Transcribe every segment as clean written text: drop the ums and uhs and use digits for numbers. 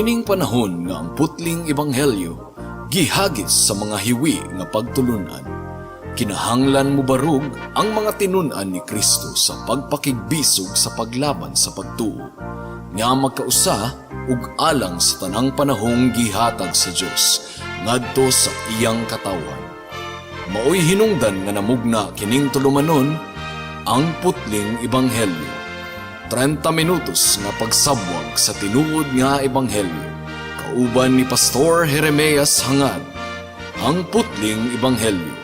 Niining panahon nga ang putling ebanghelyo gihagis sa mga hiwi nga pagtulunan, kinahanglan mobarog ang mga tinun-an ni Kristo sa pagpakigbisog sa paglaban sa pagtuo nga magkausa ug alang sa tanang panahong gihatag sa Dios ngadto sa iyang katawhan. Maoy hinungdan nga namugna kining tulumanon, Ang Putling Ebanghelyo. 30 minutos nga pagsabwag sa tinuod nga ebanghelyo. Kauban ni Pastor Jeremias Hangad. Ang Putling Ebanghelyo.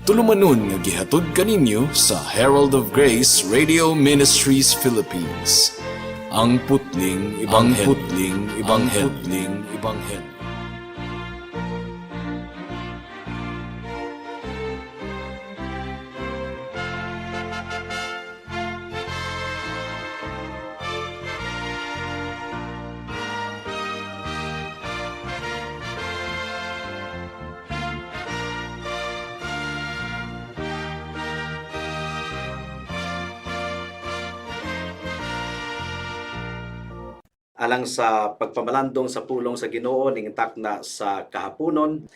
Tulumanon nga gihatod kaninyo sa Herald of Grace Radio Ministries Philippines. Ang Putling Ebanghelyo. Ang Putling Ebanghelyo. Ang Putling Ebanghelyo. Alang sa pagpamalandong sa pulong sa Ginoo ning takna sa kahaponon,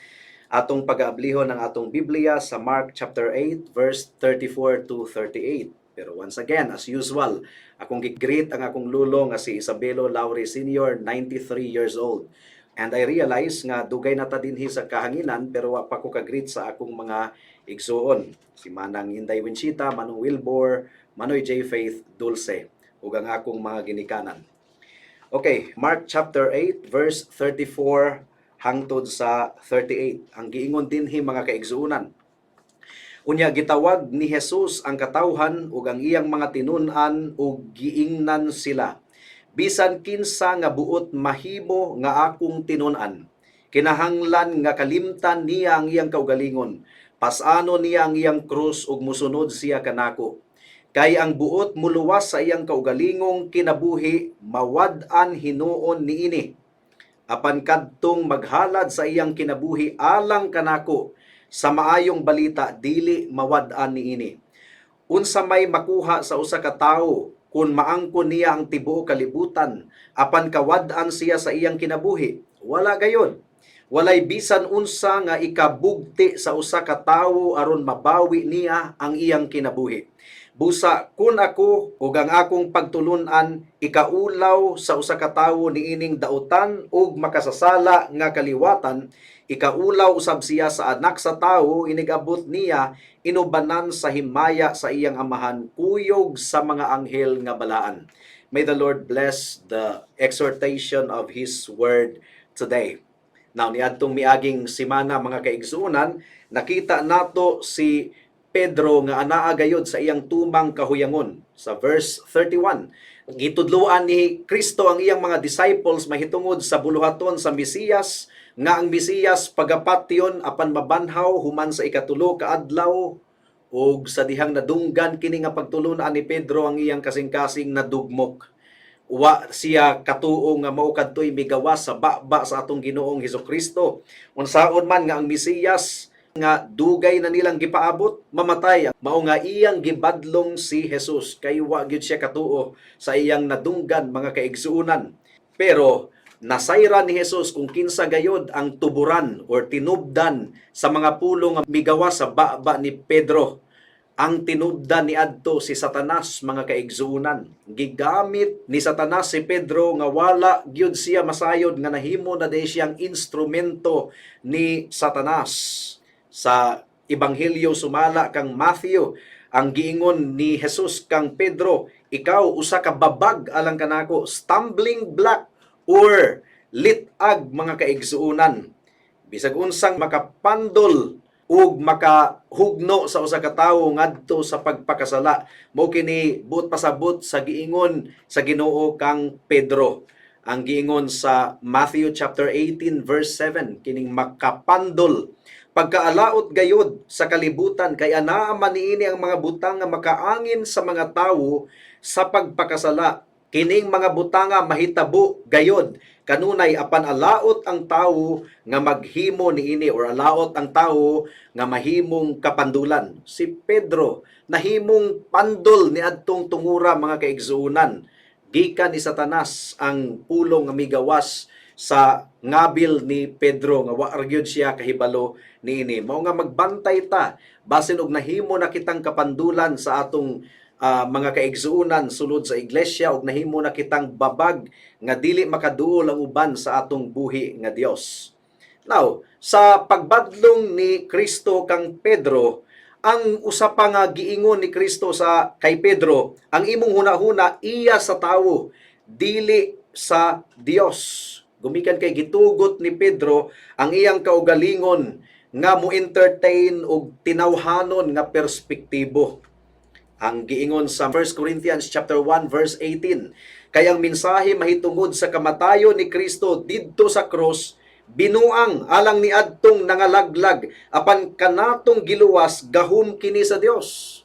atong pag-aablihon ang atong Biblia sa Mark chapter 8 verse 34 to 38. Pero once again, as usual, akong gi-greet ang akong lulo nga si Isabelo Laure Sr., 93 years old. And I realize nga dugay na ta dinhi sa kahanginan pero wa pa ko ka-greet sa akong mga igsuon. Si Manang Inday Winchita, Manong Wilbur, Manoy J. Faith Dulce ug ang akong mga ginikanan. Okay, Mark chapter 8 verse 34 hangtod sa 38. Ang giingon dinhi, mga kaigsuonan. Unya gitawag ni Jesus ang katawhan ug ang iyang mga tinun-an ug giingnan sila: "Bisan kinsa nga buot mahimo nga akong tinun-an, kinahanglan nga kalimtan niya ang iyang kaugalingon. Pas-anon niya ang iyang krus ug musunod siya kanako. Kay ang buot muluwas sa iyang kaugalingong kinabuhi, mawad-an hinuon niini. Apan kadtong maghalad sa iyang kinabuhi alang kanako sa maayong balita, dili mawad-an niini. Unsa may makuha sa usa ka tawo kung maangkon niya ang tibuok kalibutan apan kawad-an siya sa iyang kinabuhi? Wala gayod. Walay bisan unsa nga ikabugti sa usa ka tawo aron mabawi niya ang iyang kinabuhi. Busa kun ako ug ang akong pagtulunan ikaulaw sa usa ka tawo niining dautan ug makasasala nga kaliwatan, ikaulaw usab siya sa Anak sa Tawo inigabot niya inubanan sa himaya sa iyang Amahan kuyog sa mga anghel nga balaan." May the Lord bless the exhortation of His word today. Now, niadtong miaging simana, mga kaigsuonan, nakita nato si Pedro nga anaa gayod sa iyang tumang kahuyangon. Sa verse 31, gitudloan ni Kristo ang iyang mga disciples mahitungod sa buluhaton sa Mesiyas, nga ang Mesiyas pagapatyon apan mabanhaw human sa ikatulo ka adlaw. Ug sa dihang nadunggan kini nga pagtulunan ni Pedro, ang iyang kasing-kasing nadugmok. Wa siya katuo nga mao kadtoy migawas sa baba sa atong Ginoong Hesukristo. Unsaon man nga ang Mesiyas nga dugay na nilang gipaabot mamatay? Mao nga iyang gibadlong si Jesus kay wa gyud siya katuo sa iyang nadunggan, mga kaigsuonan. Pero nasayran ni Jesus kung kinsa gayod ang tuburan or tinubdan sa mga pulong nga migawas sa baba ni Pedro. Ang tinubdan ni adto si Satanas, mga kaigsuonan. Gigamit ni Satanas si Pedro nga wala gyud siya masayod nga nahimo na diay siyang instrumento ni Satanas. Sa Ebanghelyo sumala kang Matthew, ang giingon ni Jesus kang Pedro, "Ikaw usa ka babag alang kanako," stumbling block or litag, mga kaigsuonan. Bisag unsang makapandol ug makahugno sa usa ka tawo ngadto sa pagpakasala, mao kini buot pasabot sa giingon sa Ginoo kang Pedro. Ang giingon sa Matthew chapter 18 verse 7, kining makapandol: "Pagkaalaot gayod sa kalibutan kay anaa man niini ang mga butang nga makaangin sa mga tawo sa pagpakasala. Kining mga butanga mahitabo gayod kanunay, apan alaot ang tawo nga maghimo niini," or alaot ang tawo nga mahimong kapandulan. Si Pedro nahimong pandol ni adtong tungura, mga kaigsuonan. Gikan ni Satanas ang pulong nga migawas sa ngabil ni Pedro nga wa ra gyud siya kahibalo niini. Mao nga magbantay ta basin og nahimo na kitang kapandulan sa atong mga kaigsuonan sulod sa iglesia ug nahimo na kitang babag nga dili makaduol ang uban sa atong buhi nga Dios. Now, sa pagbadlong ni Kristo kang Pedro, ang usa pa nga giingon ni Kristo sa kay Pedro, "Ang imong hunahuna iya sa tawo, dili sa Dios." Gumikan kay gitugot ni Pedro ang iyang kaugalingon nga mo entertain og tinawhanon nga perspektibo. Ang giingon sa 1 Corinthians chapter 1 verse 18, kay ang mensahe mahitungod sa kamatayon ni Kristo didto sa cross binuang alang niadtong nangalaglag, apan kanatong giluwas gahom kini sa Dios.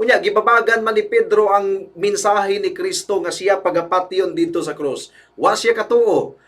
Unya gibabagan man ni Pedro ang mensahe ni Kristo nga siya pagapatyon didto sa cross. Wa siya katuo.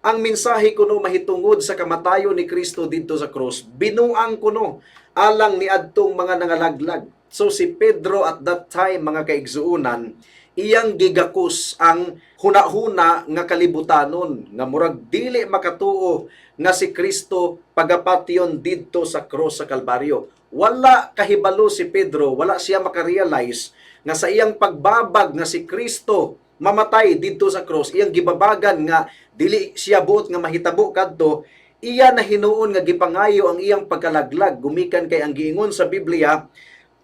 Ang mensahe kuno mahitungod sa kamatayon ni Kristo didto sa cross, binuang kuno alang niadtong mga nangalaglag. So si Pedro at that time, mga kaigsuonan, iyang gigakos ang hunahuna nga kalibutanon nga murag dili makatuo nga si Kristo pagapatyon didto sa cross sa Kalbaryo. Wala kahibalo si Pedro, wala siya makarealize nga sa iyang pagbabag nga si Kristo mamatay didto sa cross, iyang gibabagan nga dili siya buot nga mahitabo kadto, iya na hinuon nga gipangayo ang iyang pagkalaglag gumikan kay ang giingon sa Biblia,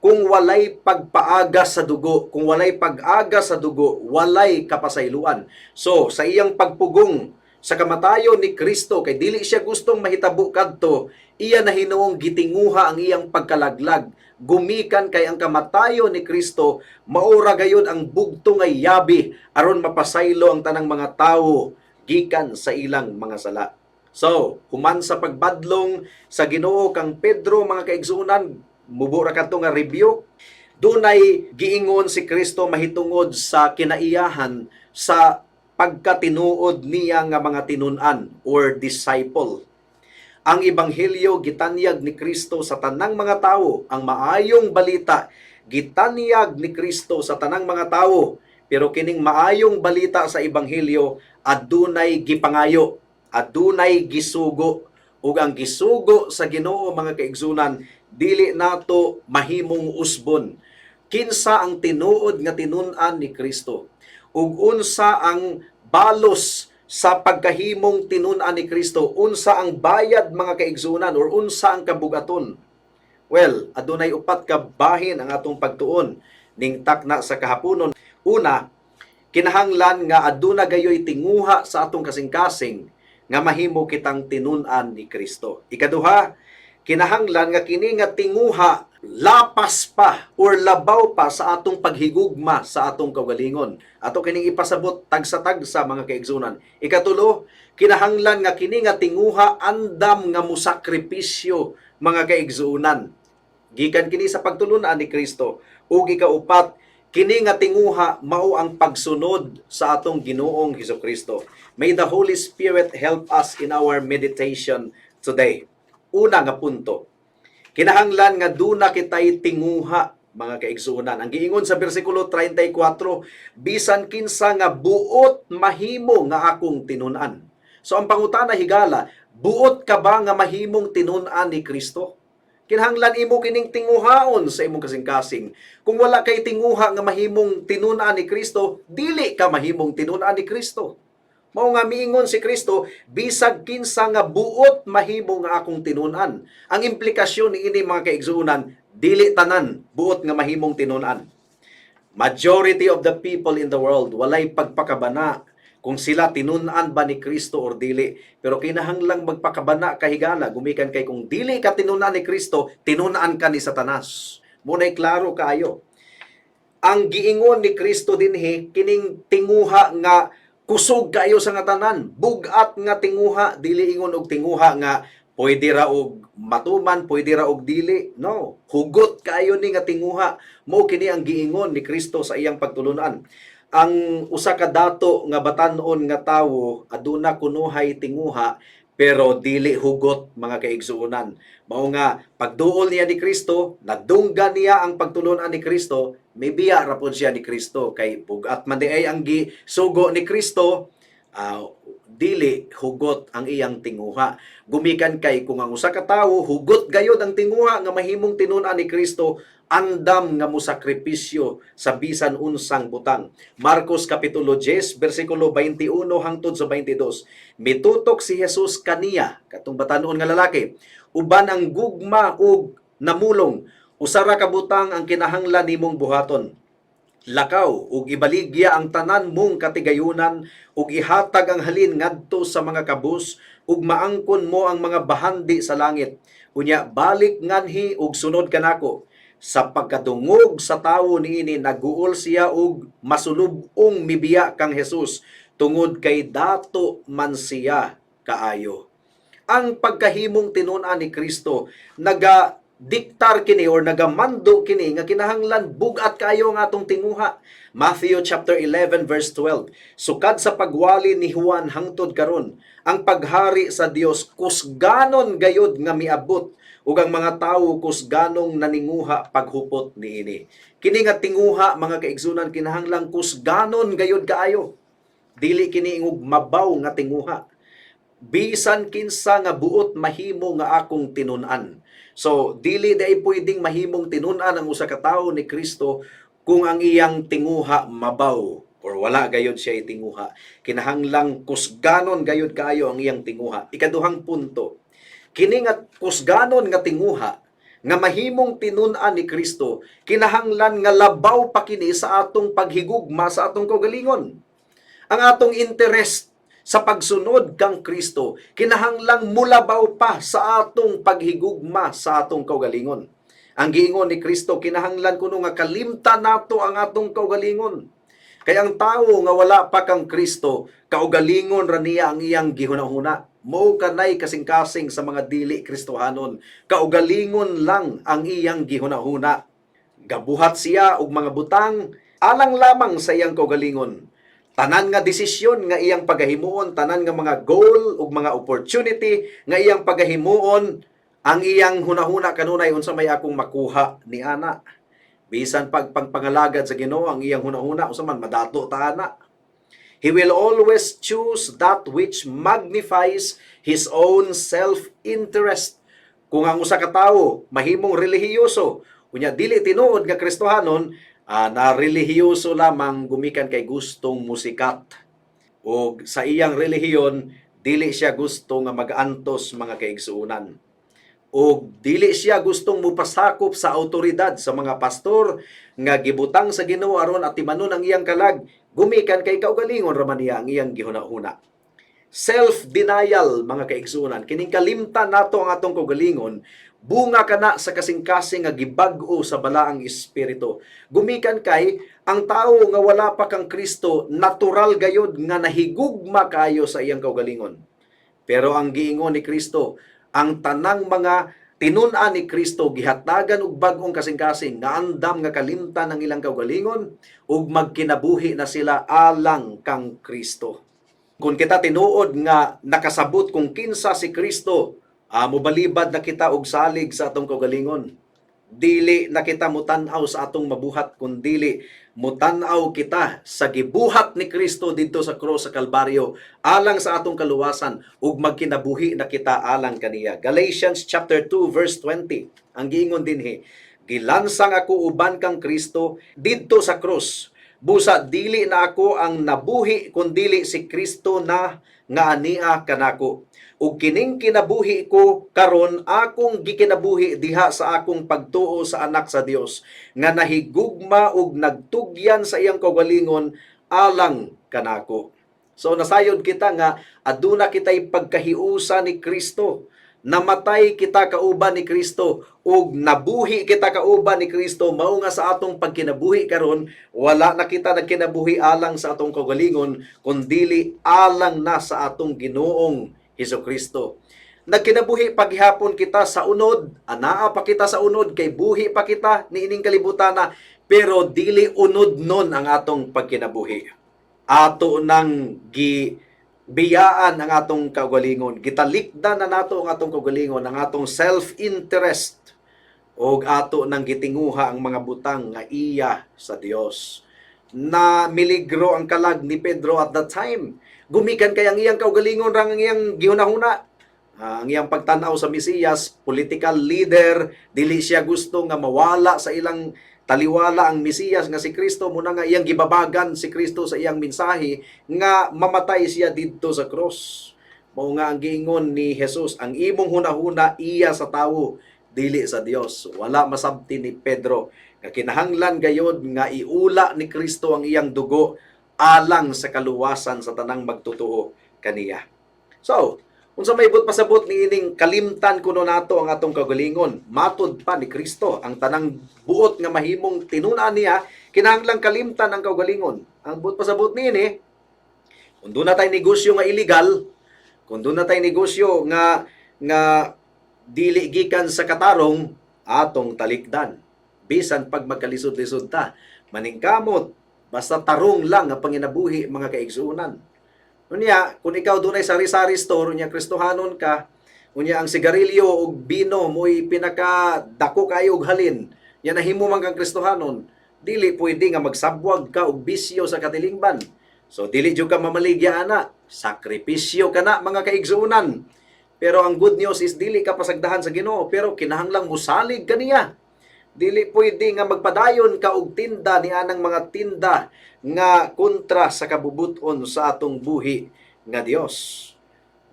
kung walay pagpaaga sa dugo, kung walay pag-aga sa dugo, walay kapasayloan. So, sa iyang pagpugong sa kamatayon ni Kristo, kay dili siya gustong mahitabo kadto, iya na hinuong gitinguha ang iyang pagkalaglag. Gumikan kay ang kamatayon ni Kristo, maura gayud ang bugto nga yabi aron mapasaylo ang tanang mga tawo gikan sa ilang mga sala. So, human sa pagbadlong sa Ginoo kang Pedro, mga kaigsuonan, mubo ra kadto nga rebuke. Dunay giingon si Kristo mahitungod sa kinaiyahan sa pagkatinuod niya nga mga tinun-an or disciple. Ang ebanghelyo gitanyag ni Kristo sa tanang mga tawo, ang maayong balita gitanyag ni Kristo sa tanang mga tawo. Pero kining maayong balita sa ebanghelyo adunay gipangayo, adunay gisugo, ug ang gisugo sa Ginoo, mga kaigsunan, dili nato mahimong usbon. Kinsa ang tinuod nga tinun-an ni Kristo? Ug unsa ang balos sa pagkahimong tinun-an ni Kristo? Unsa ang bayad, mga kaigsunan, or unsa ang kabugaton? Well, adunay upat ka bahin ang atong pagtuon ning takna sa kahaponon. Una, kinahanglan nga aduna gayoy tinguha sa atong kasing-kasing nga mahimo kitang tinun-an ni Kristo. Ikaduha, kinahanglan nga kini nga tinguha lapas pa or labaw pa sa atong paghigugma sa atong kaugalingon. Ato kining ipasabot tagsa-tagsa, mga kaigsunan. Ikatulo, kinahanglan nga kini nga tinguha andam nga musakripisyo, mga kaigsunan. Gikan kini sa pagtulunan ni Kristo. Ug ikaupat, kini nga tinguha mao ang pagsunod sa atong Ginoong Hesukristo. May the Holy Spirit help us in our meditation today. Una nga punto, kinahanglan nga duna kitay tinguha, mga kaigsuonan. Ang giingon sa bersikulo 34, "Bisan kinsa nga buot mahimo nga akong tinun-an." So ang pangutana, higala, buot ka ba nga mahimong tinun-an ni Kristo? Kinahanglan imo kining tinguhaon sa imong kasing-kasing. Kung wala kay tinguha nga mahimong tinun-an ni Kristo, dili ka mahimong tinun-an ni Kristo. Mao nga miingon si Kristo, "Bisag kinsa nga buot mahimo nga akong tinun-an." Ang implikasyon niini, mga kaigsuonan, dili tanan buot nga mahimong tinun-an. Majority of the people in the world walay pagpakabana kung sila tinun-an ba ni Kristo or dili. Pero kinahanglang magpakabana ka, higala, gumikan kay kung dili ka tinun-an ni Kristo, tinun-an ka ni Satanas. Muna'y klaro kaayo. Ang giingon ni Kristo dinhi kining tinguha nga kusog kaayo sa nga tanan, bugat nga tinguha, dili ingon og tinguha nga pwede ra og matuman, pwede ra og dili. No, hugot kaayo ni nga tinguha. Mo kini ang giingon ni Kristo sa iyang pagtulunan. Ang usa ka dato nga batan-on nga tawo aduna kunuhay tinguha pero dili hugot, mga kaigsuonan. Mao nga pagduol niya ni Kristo, nadunggan niya ang pagtulunan ni Kristo, may biya ra pod siya ni Kristo kay bugat man di ay ang gisugo ni Kristo. Dili hugot ang iyang tinguha. Gumikan kay kung ang usa ka tawo hugot gayod ang tinguha nga mahimong tinun-an ni Kristo, andam nga mosakripisyo sa bisan unsang butang. Marcos kapitulo 10 bersikulo 21 hangtod sa 22. Mitutok si Jesus kaniya, katong batanon nga lalaki, uban ang gugma ug namulong, "Usa ra ka butang ang kinahanglan nimong buhaton. Lakaw ug ibaligya ang tanan mong katigayunan ug ihatag ang halin ngadto sa mga kabus ug maangkon mo ang mga bahandi sa langit. Unya balik nganhi ug sunod kanako." Sa pagkadungog sa tawo niini, naguol siya ug masulub-ong mibiya kang Jesus tungod kay dato man siya kaayo. Ang pagkahimong tinun-an ni Kristo, naga diktar kini or nagamando kini nga kinahanglan bug-at kayo ang atong tinguha. Matthew chapter 11 verse 12. Sukad sa pagwali ni Juan hangtod karon, ang paghari sa Dios kusganon gayod nga miabot ug ang mga tawo kusganong naninguha paghupot niini. Kini nga tinguha, mga kaigsunan, kinahanglang kusganon gayod kaayo. Dili kini ingog mabaw nga tinguha. Bisan kinsa nga buot mahimo nga akong tinun-an. So, dili diay pwedeng mahimong tinun-an ang usa ka tawo ni Kristo kung ang iyang tinguha mabaw or wala gayod siya tinguha. Kinahanglang kusganon gayod kaayo ang iyang tinguha. Ikaduhang punto, kini nga kusganon nga tinguha nga mahimong tinun-an ni Kristo, kinahanglan nga labaw pa kini sa atong paghigugma sa atong kaugalingon. Ang atong interest sa pagsunod kang Kristo, kinahanglang mulabaw pa sa atong paghigugma sa atong kaugalingon. Ang giingon ni Kristo, kinahanglan kuno nga kalimtan nato ang atong kaugalingon. Kay ang tawo nga wala pa kang Kristo, kaugalingon ra niya ang iyang gihunahuna. Mao kanay kasing-kasing sa mga dili Kristohanon. Kaugalingon lang ang iyang gihunahuna. Gabuhat siya og mga butang alang lamang sa iyang kaugalingon. Tanan nga desisyon nga iyang pagahimuon, tanan nga mga goal ug mga opportunity nga iyang pagahimuon, ang iyang hunahuna kanunay, "Unsa may akong makuha ni ana?" Bisan pag pagpangalagad sa Ginoo, ang iyang hunahuna, "Unsa man madato ta ana?" He will always choose that which magnifies his own self-interest. Kung ang usa ka tawo mahimong relihiyoso, unya dili tinuod nga Kristohanon, na relihiyoso lamang gumikan kay gustong musikat. O sa iyang relihiyon, dili siya gusto nga mag-antos, mga kaigsuonan. O dili siya gustong mupasakop sa autoridad sa mga pastor nga gibutang sa Ginoo aron atimanon ang iyang kalag, gumikan kay kaugalingon ra man niya ang iyang gihuna-huna. Self-denial, mga kaigsuonan, kining kalimtan nato ang atong kaugalingon, bunga kana sa kasing-kasing nga gibag-o sa Balaang Espiritu. Gumikan kay ang tawo nga wala pa kang Kristo, natural gayod nga nahigugma kayo sa iyang kaugalingon. Pero ang giingon ni Kristo, ang tanang mga tinun-an ni Kristo gihatagan og bag-ong kasing-kasing nga andam nga kalimtan ang ilang kaugalingon ug magkinabuhi na sila alang kang Kristo. Kung kita tinuod nga nakasabot kung kinsa si Kristo, mobalibad na kita og salig sa atong kaugalingon. Dili na kita mutan-aw sa atong mabuhat, kundili mutan-aw kita sa gibuhat ni Kristo didto sa krus sa Kalbaryo alang sa atong kaluwasan ug magkinabuhi na kita alang kaniya. Galatians chapter 2 verse 20. Ang giingon dinhi, "Gilansang ako uban kang Kristo didto sa krus. Busa dili na ako ang nabuhi kundili si Kristo na nga ania kanako. Ug kining kinabuhi ko karon, akong gikinabuhi diha sa akong pagtuo sa Anak sa Dios nga nahigugma ug nagtugyan sa iyang kaugalingon alang kanako." So nasayod kita nga aduna kitay pagkahiusa ni Kristo. Namatay kita kauban ni Kristo ug nabuhi kita kauban ni Kristo, mao nga sa atong pagkinabuhi karon, wala na kita nagkinabuhi alang sa atong kaugalingon kundili alang na sa atong Ginoong Hesukristo. Nagkinabuhi paghihapon kita sa unod, anaa pa kita sa unod kay buhi pa kita niining kalibutana, pero dili unod nun ang atong pagkinabuhi. Ato nang gi biyaan ang atong kaugalingon. Gitalikdan na nato ang atong kaugalingon, ang atong self-interest, ug ato nang gitinguha ang mga butang nga iya sa Dios. Na miligro ang kalag ni Pedro at that time. Gumikan kay ang iyang kaugalingon rang ang iyang gihunahuna. Ang iyang pagtan-aw sa Mesiyas, political leader, dili siya gusto nga mawala sa ilang taliwala ang Mesiyas nga si Kristo, muna nga iyang gibabagan si Kristo sa iyang mensahe nga mamatay siya didto sa cross. Mao nga ang giingon ni Jesus, "Ang imong hunahuna iya sa tawo, dili sa Dios." Wala masabti ni Pedro nga kinahanglan gayod nga iula ni Kristo ang iyang dugo alang sa kaluwasan sa tanang magtutuo kaniya. So, unsa may buot pasabot niining kalimtan kuno nato ang atong kaugalingon? Matod pa ni Kristo, ang tanang buot nga mahimong tinun-an niya, kinahanglang kalimtan ang kaugalingon. Ang buot pasabot niini, kung duna tay negosyo nga illegal, kung duna tay negosyo nga nga dili gikan sa katarong, atong talikdan. Bisan pag magkalisod-lisod ta, maningkamot, basta tarong lang ang panginabuhi, mga kaigsuonan. Unya, kung ikaw dunay sari-sari store, unya Kristohanon ka, unya ang sigarilyo ug bino mo'y pinaka dako kayo og halin, nya nahimo man kang Kristohanon, dili pwede nga magsabwag ka og bisyo sa katilingban. So dili jud ka mamaligya ana, sakripisyo ka na, mga kaigsuonan. Pero ang good news is dili ka pasagdahan sa Ginoo, pero kinahanglang musalig kaniya. Dili pwede nga magpadayon ka og tinda ni anang mga tinda nga kontra sa kabubuton sa atong buhi nga Dios.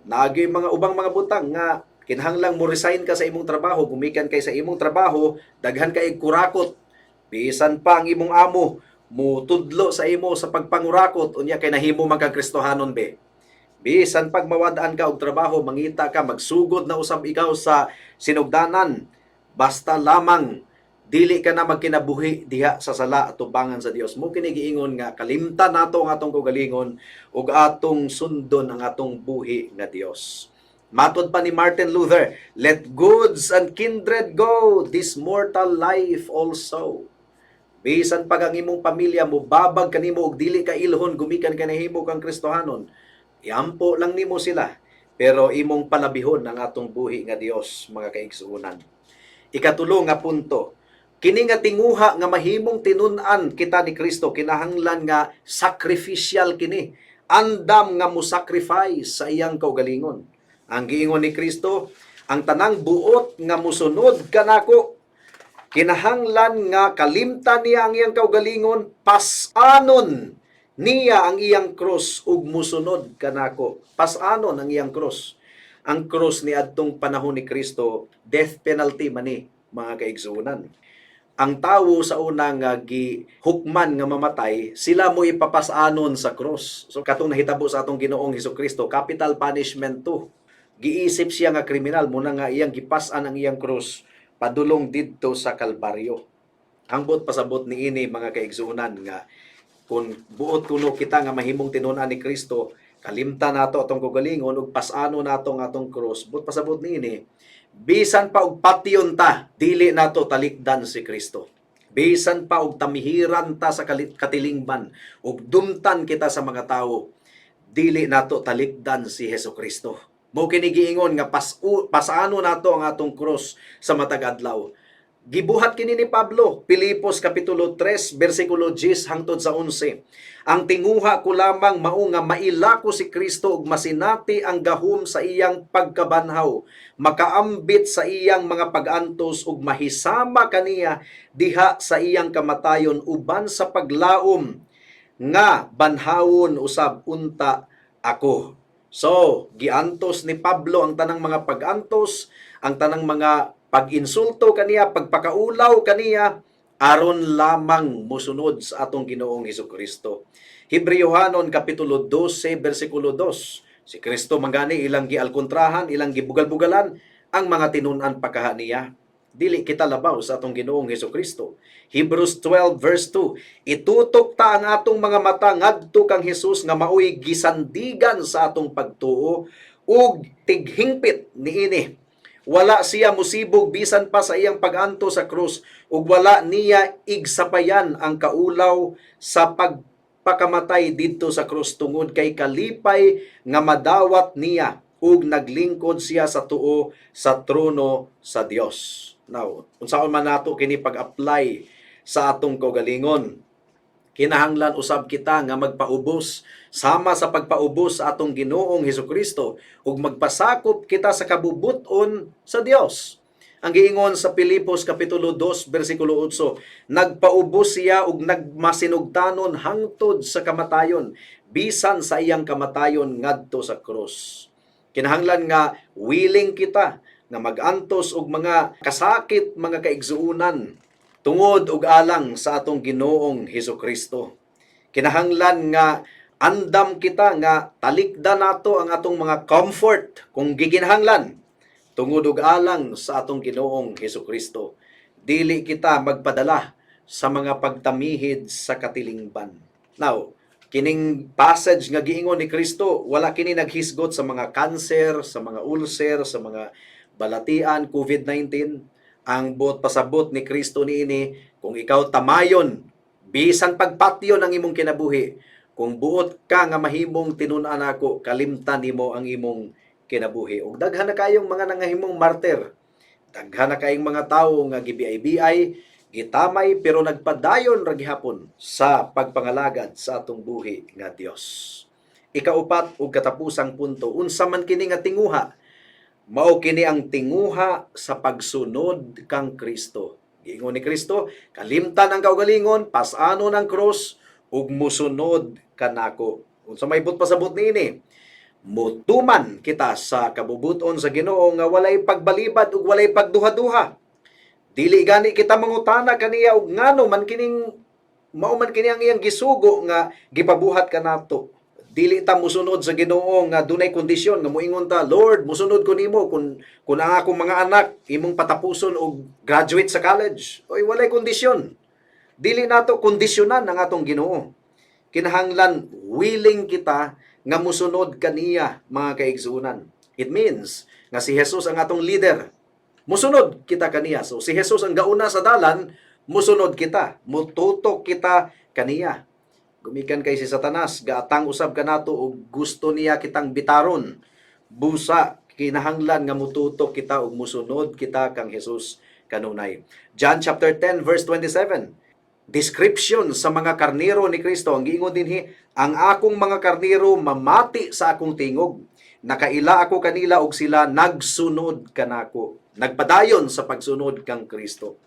Naagi mga ubang mga butang nga kinahanglang mo resign ka sa imong trabaho, gumikan kay sa imong trabaho, daghan kay kurakot. Bisan pa ang imong amo mutudlo sa imo sa pagpangurakot, unya kay nahimo man kang Kristohanon be. Bisan pag mawad-an ka og trabaho, mangita ka, magsugod na usab ikaw sa sinugdanan. Basta lamang dili ka na magkinabuhi diha sa sala at tubangan sa Dios. Mao kini giingon nga kalimtan nato ang atong kaugalingon ug atong sundon ang atong buhi nga Dios. Matod pa ni Martin Luther, "Let goods and kindred go, this mortal life also." Bisan pag ang imong pamilya mo babag kanimo og dili ka ilhon gumikan ka nahimo kang Kristohanon, iampo lang nimo sila, pero imong palabihon ang atong buhi nga Dios, mga kaigsuonan. Ikatulo nga punto, kini nga tinguha nga mahimong tinun-an kita ni Kristo, kinahanglan nga sacrificial kini. Andam nga mo sacrifice sa iyang kaugalingon. Ang giingon ni Kristo, "Ang tanang buot nga musunod kanako, kinahanglan nga kalimtan niya ang iyang kaugalingon, pas-anon niya ang iyang cross ug musunod kanako." Pas-anon ang iyang cross. Ang cross ni adtong panahon ni Kristo, death penalty man ni, mga kaigsuonan. Ang tawo sa una nga gihukman nga mamatay, sila mo ipapasanon sa cross. So katong nahitabo sa atong Ginoong Hesus Kristo, capital punishment to. Giisip siya nga kriminal, muna nga iyang gipas-an ang iyang cross padulong didto sa Kalbaryo. Ang buot pasabot niini, mga kaigsuonan, nga kung buot kuno kita nga mahimong tinun-an ni Kristo, kalimtan nato atong kaugalingon ug pas-ano nato ang atong cross. Buot pasabot niini, bisan pa og patyon ta, dili nato talikdan si Kristo. Bisan pa og tamihiran ta sa katilingban ug dumtan kita sa mga tawo, dili nato talikdan si Hesus Kristo. Mao kini giingon nga pasano nato ang atong cross sa matag adlaw. Gibuhat kini ni Pablo, Pilipos kapitulo 3 bersikulo 10 hangtod sa 11. "Ang tinguha ko lamang mao nga maila ko si Kristo ug masinati ang gahom sa iyang pagkabanhaw, makaambit sa iyang mga pag-antos ug mahisama kaniya diha sa iyang kamatayon uban sa paglaom nga banhawon usab unta ako." So, giantos ni Pablo ang tanang mga pag-antos, ang tanang mga pag-insulto kaniya, pagpakaulaw kaniya, aron lamang musunod sa atong Ginoong Hesus Kristo. Hebreohanon kapitulo 12 bersikulo 2. Si Kristo mangani ilang gialkontrahan, ilang gibugal-bugalan ang mga tinun-an pa kaha niya. Dili kita labaw sa atong Ginoong Hesus Kristo. Hebrews 12 verse 2. "Itutok ta ang atong mga mata ngadto kang Hesus nga maoy gisandigan sa atong pagtuo ug tighingpit niini. Wala siya musibog bisan pa sa iyang pag-anto sa krus ug wala niya igsapayan ang kaulaw sa pagpakamatay didto sa krus tungod kay kalipay nga madawat niya ug naglingkod siya sa tuo sa trono sa Dios." Now, unsaon man nato kini pag-apply sa atong kaugalingon? Kinahanglan usab kita nga magpaubos sama sa pagpaubos sa atong Ginoong Hesukristo ug magpasakop kita sa kabubut-on sa Dios. Ang giingon sa Pilipos kapitulo 2 bersikulo 8, nagpaubos siya ug nagmasinugtanon hangtod sa kamatayon, bisan sa iyang kamatayon ngadto sa krus. Kinahanglan nga willing kita nga magantos og mga kasakit, mga kaigsuonan, tungod ug alang sa atong Ginoong Hesukristo. Kinahanglan nga andam kita nga talikdan nato ang atong mga comfort kung giginahanglan tungod ug alang sa atong Ginoong Hesukristo. Dili kita magpadala sa mga pagtamihid sa katilingban. Now, kining passage nga giingon ni Kristo, wala kini naghisgot sa mga cancer, sa mga ulcer, sa mga balatian, COVID-19. Ang buot pasabot ni Kristo niini, kung ikaw tamayon, bisan pagpatyon ang imong kinabuhi, kung buot ka nga mahimong tinun-an nako, kalimtan nimo ang imong kinabuhi. Ug daghan na kayong mga nangahimong martyr. Daghan na kayong mga tawo nga gibiay-biay, gitamay, pero nagpadayon ra gihapon sa pagpangalagad sa atong buhi nga Dios. Ikaupat ug katapusang punto, unsa man kini nga tinguha? Mao kini ang tinguha sa pagsunod kang Kristo. Giingon ni Kristo, kalimtan ang kaugalingon, pas-anon ang krus, ug musunod kanako. Unsa may buot pasabot niini? Mutuman kita sa kabubuton sa Ginoo nga walay pagbalibad ug walay pagduha-duha. Dili gani kita mangutana kaniya og ngano man kining mao man kini ang iyang gisugo nga gipabuhat kanato. Dili ta musunod sa Ginoo nga dunay kondisyon nga moingon ta, "Lord, musunod ko nimo kung ang akong mga anak imong patapuson og graduate sa college." Oy, walay kondisyon. Dili nato kondisyonan ang atong Ginoo. Kinahanglan willing kita nga musunod kaniya, mga kaigsuonan. It means nga si Jesus ang atong leader. Musunod kita kaniya. So si Jesus ang gauna sa dalan, musunod kita, mututok kita kaniya. Gumikan kay si Satanas, gaatang usab kanato og gusto niya kitang bitaron. Busa kinahanglan nga mututok kita ug musunod kita kang Jesus kanunay. John chapter 10 verse 27. Description sa mga karnero ni Kristo. Ang giingon dinhi, "Ang akong mga karnero mamati sa akong tingog. Nakaila ako kanila ug sila nagsunod kanako." Nagpadayon sa pagsunod kang Kristo.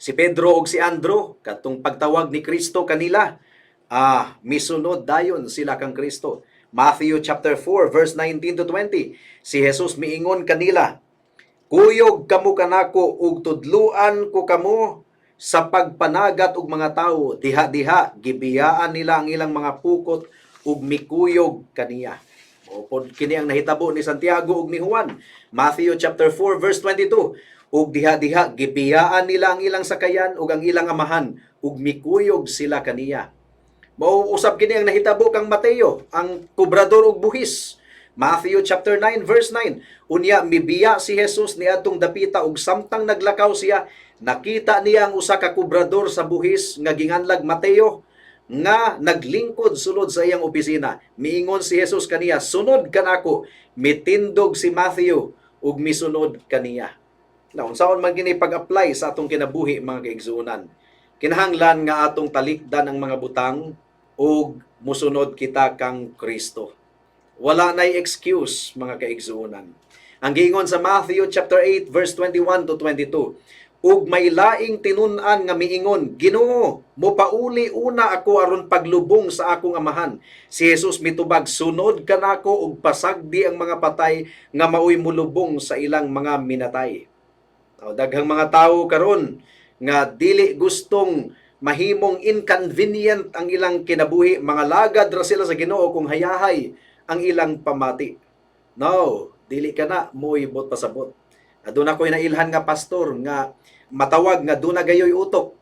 Si Pedro ug si Andrew, katong pagtawag ni Kristo kanila, misunod dayon sila kang Kristo. Matthew chapter 4 verse 19 to 20. Si Jesus miingon kanila, "Kuyog kamo kanako ug tudluan ko kamo sa pagpanagat og mga tawo." Diha-diha gibiyaan nila ang ilang mga pukot ug mikuyog kaniya. Mao pod kini ang nahitabo ni Santiago ug ni Juan. Matthew chapter 4 verse 22. Ug diha-diha gibiyaan nila ang ilang sakayan ug ang ilang amahan ug mikuyog sila kaniya. Mao usab kini ang nahitabo kang Mateo, ang kobrador og buhis. Matthew chapter 9 verse 9. Unya mibiya si Jesus niadtong dapita ug samtang naglakaw siya, nakita niya ang usa ka kobrador sa buhis nga ginganlag Mateo nga naglingkod sulod sa iyang opisina. Miingon si Jesus kaniya, "Sunod kanako." Mitindog si Matthew ug misunod kaniya. Na unsaon man kini pag-apply sa atong kinabuhi, mga kaigsuonan? Kinahanglan nga atong talikdan ang mga butang ug musunod kita kang Kristo. Wala nay excuse, mga kaigsuonan. Ang giingon sa Matthew chapter 8 verse 21 to 22, ug may laing tinun-an nga miingon, "Ginoo, mopauli una ako aron paglubong sa akong amahan." Si Jesus mitubag, "Sunod kanako ug pasagdi ang mga patay nga maoy mulubong sa ilang mga minatay." O, daghang mga tawo karon nga dili gustong mahimong inconvenient ang ilang kinabuhi, mga lagad ra sila sa Ginoo kung hayahay ang ilang pamati. No, dili ka na mo'y buot pasabot. Aduna ko'y nailhan nga pastor nga matawag nga duna gayoy utok.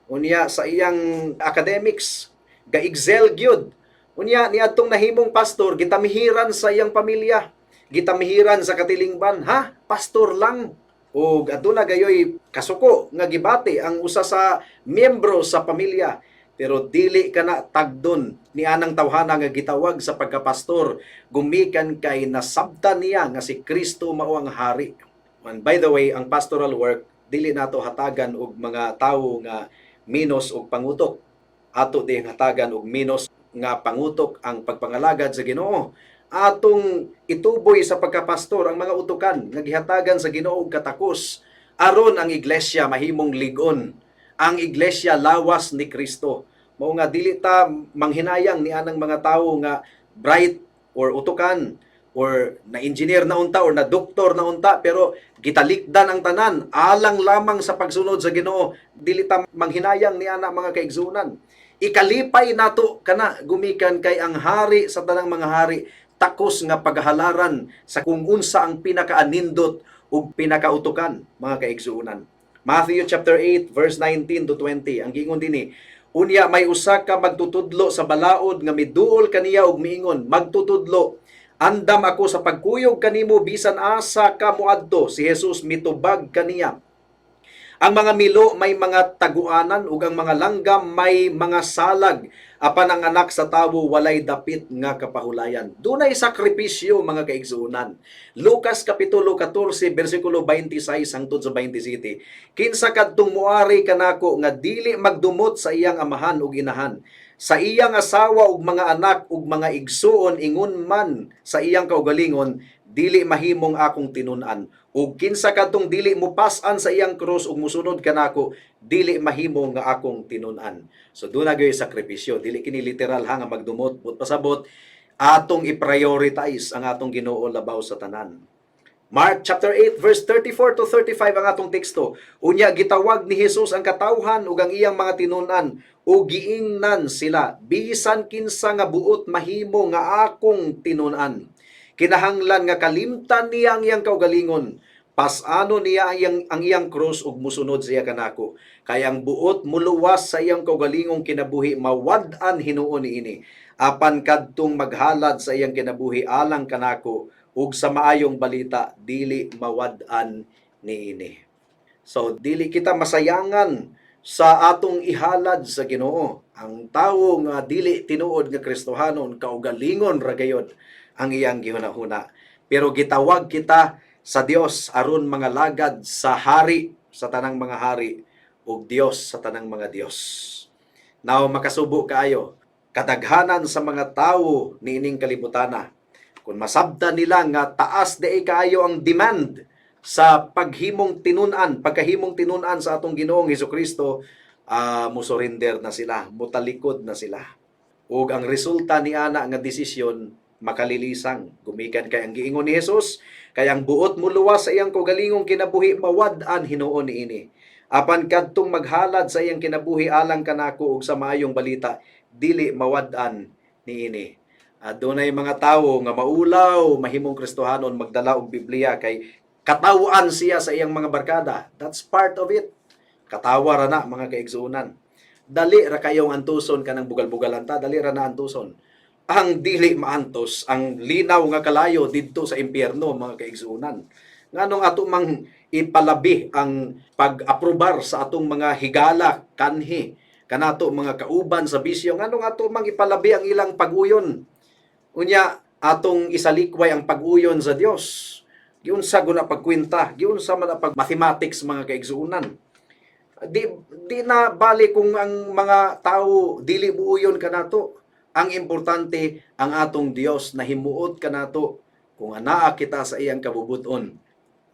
Unya sa iyang academics ga-excel gyud. Unya niadtong nahimong pastor, gitamihiran sa iyang pamilya, gitamihiran sa katilingban, "Ha, pastor lang?" Ug aduna gayoy kasuko nga gibati ang usa sa miyembro sa pamilya. Pero dili kana tagdon ni anang tawhana nga gitawag sa pagkapastor gumikan kay nasabtan niya nga si Kristo mao ang hari. And by the way, ang pastoral work dili nato hatagan og mga tawo nga minus og pangutok. Ato dihang hatagan og minus nga pangutok ang pagpangalagad sa Ginoo. Atong ituboy sa pagkapastor ang mga utukan nga gihatagan sa Ginoo og katakos aron ang iglesia mahimong lig-on. Ang iglesia lawas ni Kristo. Mao nga dili ta manghinayang ni anang mga tawo nga bright or utukan or na engineer na unta or na doktor na unta, pero gitalikdan ang tanan alang lamang sa pagsunod sa Ginoo. Dili ta manghinayang ni ana, mga kaigsuonan. Ikalipay nato kana gumikan kay ang hari sa tanang mga hari takos nga paghalaran sa kung unsa ang pinakaanindot ug pinakautukan, mga kaigsuonan. Matthew chapter 8 verse 19 to 20, ang giingon dinhi, "Unya may usa ka magtutudlo sa balaod nga miduol kaniya ug miingon, 'Magtutudlo, andam ako sa pagkuyog kanimo bisan asa ka moadto.' Si Jesus mitubag kaniya, 'Ang mga milo may mga taguanan ug ang mga langgam may mga salag, apan ang Anak sa Tawo walay dapit nga kapahulayan.'" Dunay sakripisyo, mga kaigsuonan. Lucas kapitulo 14 bersikulo 26 hangtod sa 27. "Kinsa kadtong muari kanako nga dili magdumot sa iyang amahan ug inahan, sa iyang asawa ug mga anak ug mga igsuon, ingon man sa iyang kaugalingon, dili mahimong akong tinun-an. Ug kinsa kadtong dili mupas-an sa iyang krus ug musunod kanako, dili mahimo nga akong tinun-an." So duna gyud sakripisyo, dili kini literal ha nga magdumot, but pasabot atong i-prioritize ang atong Ginoo labaw sa tanan. Mark chapter 8 verse 34 to 35 ang atong teksto. "Unya gitawag ni Jesus ang katawhan ug ang iyang mga tinun-an ug giingnan sila, 'Bisan kinsa nga buot mahimo nga akong tinun-an, kinahanglan nga kalimtan niya ang iyang kaugalingon, pas-anon niya ang iyang krus ug musunod siya kanako. Kay ang buot muluwas sa iyang kaugalingong kinabuhi, mawad-an hinuon niini. Apan kadtong maghalad sa iyang kinabuhi alang kanako ug sa maayong balita, dili mawad-an niini.'" So dili kita masayangan sa atong ihalad sa Ginoo. Ang tawo nga dili tinuod nga Kristohanon, kaugalingon ra gayod ang iyang gihunahuna. Pero gitawag kita sa Dios aron mga lagad sa hari sa tanang mga hari ug Dios sa tanang mga dios. Now makasubo kaayo kadaghanan sa mga tawo niining kalibutana kung masabtan nila nga taas diay kaayo ang demand sa paghimong tinun-an, pagkahimong tinun-an sa atong Ginoong Hesukristo, musurrender na sila, mutalikod na sila. Ug ang resulta ni ana nga desisyon, makalilisang gumikan kay ang giingon ni Jesus, "Kay ang buot muluwas sa iyang kaugalingong kinabuhi, mawad-an hinuon niini. Apan kadtong maghalad sa iyang kinabuhi alang kanako ug sa maayong balita, dili mawad-an niini." Adunay mga tawo nga maulaw mahimong Kristohanon, magdala og Biblia kay kataw-an siya sa iyang mga barkada. That's part of it. Katawa ra na, mga kaigsuonan. Dali ra kayong antuson kanang bugal-bugalan ta, dali ra na antuson. Ang dili maantos, ang linaw nga kalayo didto sa impyerno, mga kaigsuonan. Nganong ato mang ipalabi ang pag-aprobar sa atong mga higala kanhi kanato mga kauban sa bisyo? Nganong ato mang ipalabi ang ilang pag-uyon? Unya atong isalikway ang pag-uyon sa Dios. Giunsa guna pagkwenta, giunsa man ang pag mathematics, mga kaigsuonan? Di na bali kung ang mga tao dili buuyon kanato. Ang importante, ang atong Dios nahimuot kanato kung anaa kita sa iyang kabubuton.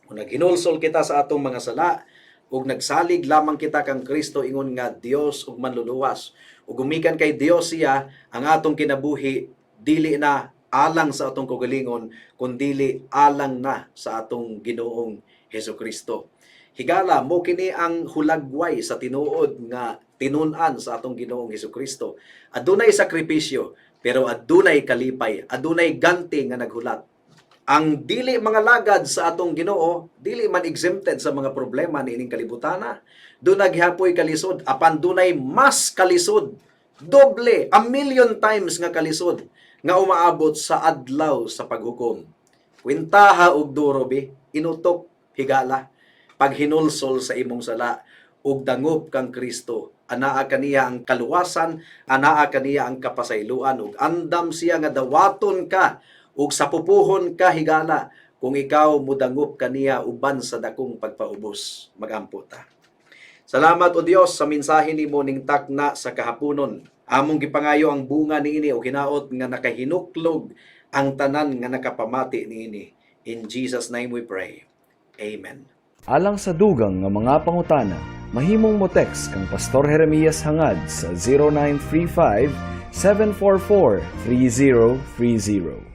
Kung naghinulsol kita sa atong mga sala ug nagsalig lamang kita kang Kristo ingon nga Dios ug manluluwas. Ug gumikan kay Dios siya, ang atong kinabuhi dili na alang sa atong kaugalingon, kundili alang na sa atong Ginoong Hesukristo. Higala, mo kini ang hulagway sa tinuod nga tinun-an sa atong Ginoong Hesukristo. Adunay sakripisyo, pero adunay kalipay, adunay ganti nga naghulat. Ang dili mga lagad sa atong Ginoo, dili man exempted sa mga problema niining kalibutana. Duna gihapoy kalisod, apan dunay mas kalisod, doble, a million times nga kalisod nga umaabot sa adlaw sa paghukom. Kwintaha og duro bi, inutok, higala, paghinulsol sa imong sala ug dangop kang Kristo. Anaa kaniya ang kaluwasan, anaa kaniya ang kapasayloan, ug andam siya nga dawaton ka ug sapupuhon ka, higala, kung ikaw mudangop kaniya uban sa dakong pagpaubos. Magampo ta. Salamat, O Dios, sa mensahe nimo ning takna sa kahaponon. Among gipangayo ang bunga niini og hinaot nga nakahinuklog ang tanan nga nakapamati niini. In Jesus' name we pray. Amen. Alang sa dugang nga mga pangutana, mahimong mo text kang Pastor Jeremias Hangad sa 0935 744 3030.